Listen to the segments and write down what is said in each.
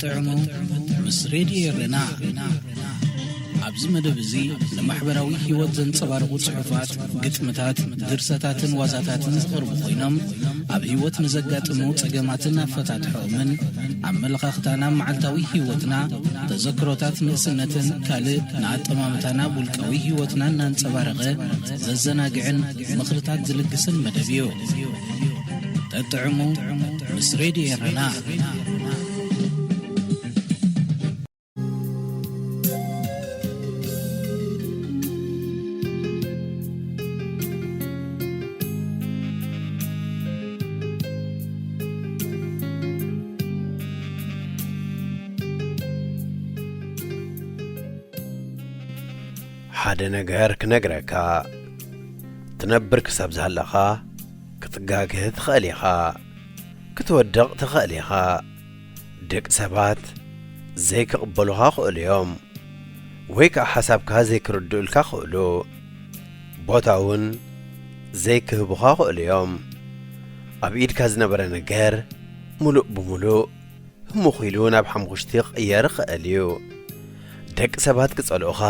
ጥዕሙ ምስ ሬድዮ ኤረና። ኣብዚ መደብ እዚ ንማሕበራዊ ህይወት ዘንጸባርቑ ጽሑፋት፣ ግጥምታት፣ ድርሰታትን ዋዛታትን ዝቐርቡ ኮይኖም፣ ኣብ ህይወት ንዘጋጥሙ ጸገማትን ኣፈታትሖኦምን፣ ኣመለኻኽታና፣ መዓልታዊ ህይወትና፣ ተዘክሮታት ንእስነትን ካልእ ንኣጠማምታና ውልቃዊ ህይወትና እናንጸባረቐ ዘዘናግዕን ምኽርታት ዝልግስን መደብ እዩ። ጠጥዕሙ ምስ ሬድዮ ኤረና። ሓደ ነገር ክነግረካ፣ ትነብር ክሳብ ዝሃለኻ ክትጋገ ትኽእል ኢኻ፣ ክትወድቕ ትኽእል ኢኻ። ደቂ ሰባት ዘይክቕበሉኻ ክእሉ እዮም፣ ወይ ከኣ ሓሳብካ ዘይክርድኡልካ ክእሉ፣ ቦታ እውን ዘይክህቡኻ ክእሉ እዮም። ኣብ ኢድካ ዝነበረ ነገር ምሉእ ብምሉእ ህሙኽ ኢሉ ናብ ሓሙኽሽቲ ክቕየር ይኽእል እዩ። ደቂ ሰባት ክጸልኡኻ፣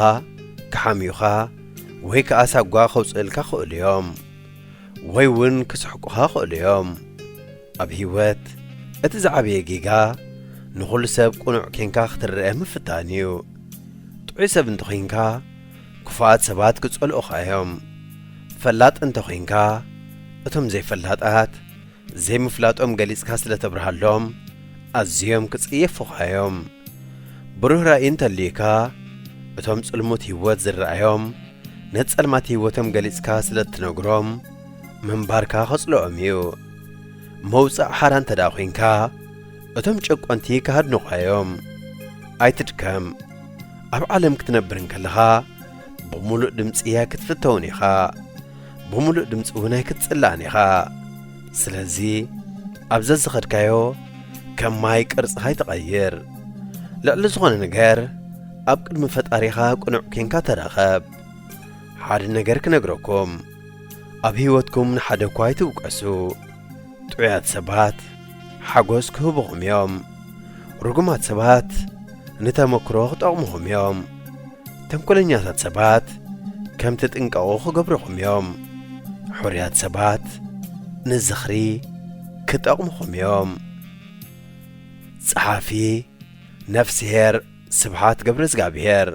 ክሓምዩኻ፣ ወይ ከኣ ሳጓ ከውጽእልካ ክእሉ እዮም። ወይ እውን ክስሕቁኻ ክእሉ እዮም። ኣብ ህይወት እቲ ዝዓበየ ጌጋ ንኹሉ ሰብ ቅኑዕ ኬንካ ክትረአ ምፍታን እዩ። ጥዑይ ሰብ እንተኾይንካ፣ ክፉኣት ሰባት ክጸልኡኻ እዮም። ፈላጥ እንተኾይንካ፣ እቶም ዘይፈላጣት ዘይምፍላጦም ገሊጽካ ስለ ተብርሃሎም፣ ኣዝዮም ክጽየፉኻ እዮም። ብሩህ ራእይ እንተልዩካ፣ እቶም ጽልሙት ህይወት ዝረኣዮም፣ ነቲ ጸልማት ህይወቶም ገሊጽካ ስለ እትነግሮም፣ ምንባርካ ከጽልኦም እዩ። መውጻእ ሓራ እንተ ደኣ ኾይንካ፣ እቶም ጨቆንቲ ክሃድኑኻ እዮም። ኣይትድከም። ኣብ ዓለም ክትነብር እንከለኻ፣ ብምሉእ ድምጺ ኣይክትፍተውን ኢኻ። ብምሉእ ድምጺ እውን ኣይክትጽላእን ኢኻ። ስለዚ፣ ኣብ ዘዝኸድካዮ ከም ማይ ቅርጽኻ ኣይትቐይር። ልዕሊ ዝኾነ ነገር፣ ኣብ ቅድሚ ፈጣሪኻ ቅኑዕ ኬንካ ተራኸብ። ሓደ ነገር ክነግረኩም፣ ኣብ ህይወትኩም ንሓደ እኳ ኣይትውቀሱ። ጥዑያት ሰባት ሓጎስ ክህቡኹም እዮም። ርጉማት ሰባት ንተመክሮ ክጠቕሙኹም እዮም። ተንኮለኛታት ሰባት ከም ትጥንቀቑ ክገብሩኹም እዮም። ሕሩያት ሰባት ንዝኽሪ ክጠቕሙኹም እዮም። ጸሓፊ ነፍስሄር ስብሓት ገብረዝጋብሄር።